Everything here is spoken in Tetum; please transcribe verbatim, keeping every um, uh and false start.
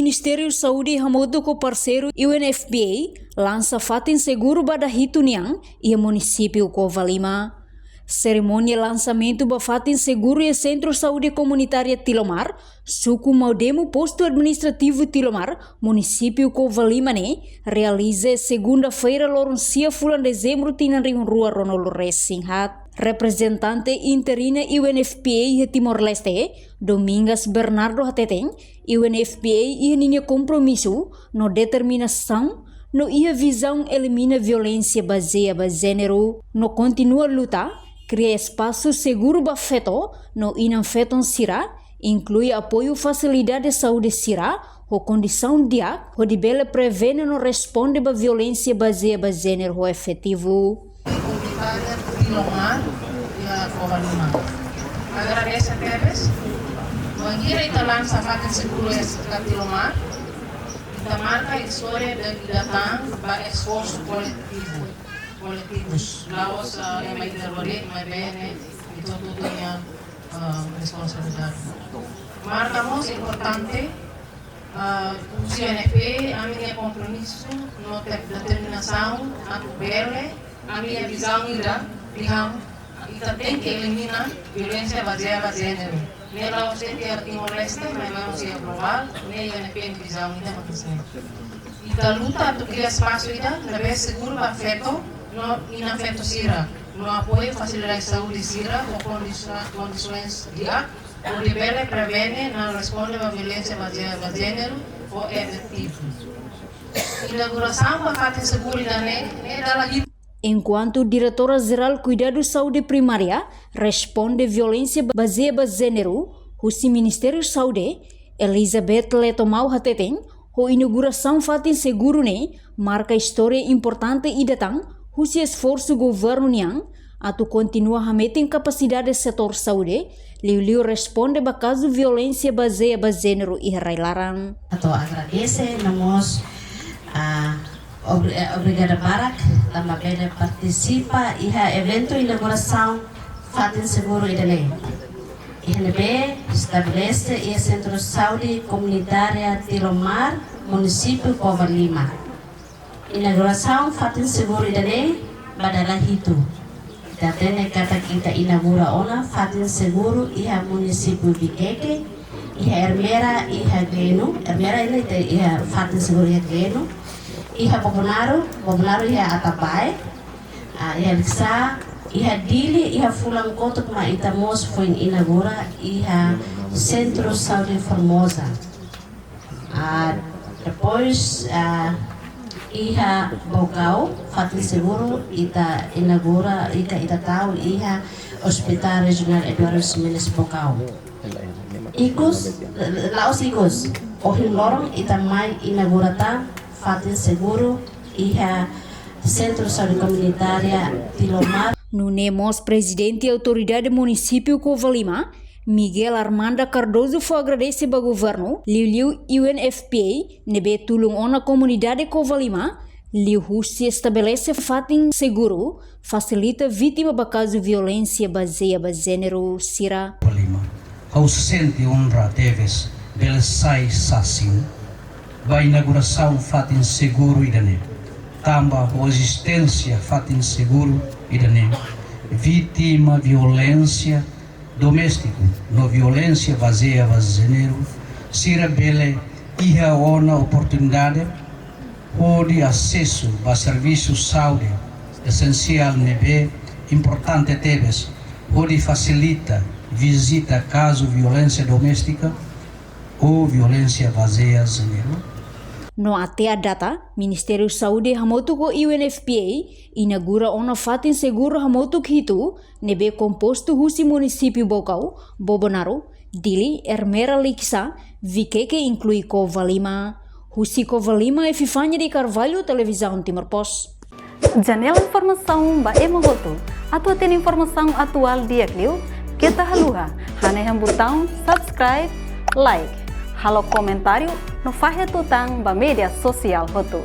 Ministériu Saúde hamutuk ho parseiru U N F P A lansa fatin seguru ba dahitu nian iha munisípiu Covalima. Serimónia lansamentu ba fatin seguru iha Sentru Saúde Komunitária Tilomar, Suku Maudemo, Postu Administrativu Tilomar, Munisípiu Covalima ne'e realiza segunda-feira, loron sia fulan Dezembru, tinan rihun rua ruanulu resin haat. Reprezentante interina U N F P A iha Timor-Leste, Domingas Bernardo, hateten, U N F P A iha ninia kompromisu no determinasaun no iha vizaun elimina violénsia bazeia ba jéneru, no kontinua luta kria espasu seguru ba feto no inan-feton sira, inklui apoiu fasilidade saúde sira ho kondisaun di'ak, hodi bele prevene no responde ba violénsia bazeia ba jéneru ho efetivu. Komunitária Tilomar iha Covalima. Agradese tebes. Bainhira ita lansa fatin seguru iha Tilomar, ita marka istória ida tan ba esforsu koletivu, koletivus. La'ós, ah, ema ida rua de'it, maibé ne'e ita hotu-hotu nia, ah, responsabilidade. Marka mós importante, ah, husi U N F P A, ami-nia kompromisu no te-, determinasaun atu bele, ami-nia vizaun ida, dehan, ita tenke elimina violénsia bazeia ba jéneru. Ne'e la'ós de'it iha Timor-Leste, maibé mós iha globál, ne'e U N F P A nia vizaun ida mak ne'e. Ita luta atu kria espasu ida ne'ebé seguru ba feto no inan-feto sira, no apoiu fasilidade saúde sira ho kondisa-, kondisoens di'ak, hodi bele prevene no responde ba violénsia bazeia ba jéneru ho efetivu. Inaugurasaun ba fatin seguru ida-ne'e, ne'e dala hitu. Enkuantu Diretora Jerál Kuidadu Saúde Primária responde violénsia bazeia ba jéneru husi Ministériu Saúde, Elizabeth Leto Mau, hateten, ho inaugurasaun fatin seguru ne'e marka istória importante ida tan husi esforsu governu nian atu kontinua hametin kapasidade setór saúde, liuliu responde ba kazu violénsia bazeia ba jéneru iha rai-laran. Atu agradese no mós, ah, obri-, eh, obrigada barak tanba bele partisipa iha eventu inaugurasaun fatin seguru ida-ne'e, iha ne'ebé estabelese iha Sentru Saúde Komunitária Tilomar, Munisípiu Covalima. Inaugurasaun fatin seguru ida-ne'e ba dala hitu. Ita hatene katak ita inaugura ona fatin seguru iha Munisípiu Viqueque, iha Ermera, iha Gleno, Ermera ne'e ita iha fatin seguru iha Gleno, iha Bobonaro, Bobonaro iha Atabae, ah, iha Likisá, iha Dili, iha fulan kotuk mak ita mós foin inaugura iha Sentru Saúde Formosa. Ah, depois, ah, iha Baucau, fatin seguru ita inaugura, ita, ita tau iha Hospital Regional Eduardo Ximenes Baucau. Ikus, la'ós ikus, ohin loron ita mai inaugura tan fatin seguru iha Sentru Saúde Komunitária Tilomar. Nune'e mós Prezidente Autoridade Munisípiu Covalima, Miguel Armanda Cardoso, fó agradese ba governu, liuliu U N F P A, ne'ebé tulun ona komunidade Covalima, liuhusi estabelese fatin seguru, fasilita vítima ba kazu violénsia bazeia ba jéneru sira. Covalima. Ha'u sente onra tebes bele sai sasin ba inaugurasaun fatin seguru ida-ne'e. Tanba ho ezisténsia fatin seguru ida-ne'e, vítima violénsia doméstiku no violénsia bazeia ba jéneru sira bele iha ona oportunidade hodi asesu ba servisu saúde esensiál ne'ebé importante tebes hodi fasilita vizita kazu violénsia doméstika ou violénsia bazeia jéneru. No até à data, Ministériu Saúde hamutuk ho U N F P A inaugura ona fatin seguru hamutuk hitu, ne'ebé kompostu husi munisípiu Baucau, Bobonaro, Dili, Ermera, Likisá, Viqueque, inklui Covalima. Husi Covalima, Epifania de Carvalho, Televizaun Timor Post. Janela informasaun ba ema hotu. Atu hatene informasaun atuál di'ak liu, keta haluha hanehan butaun subscribe, like, halo komentáriu no fahe tutan ba média sosiál hotu.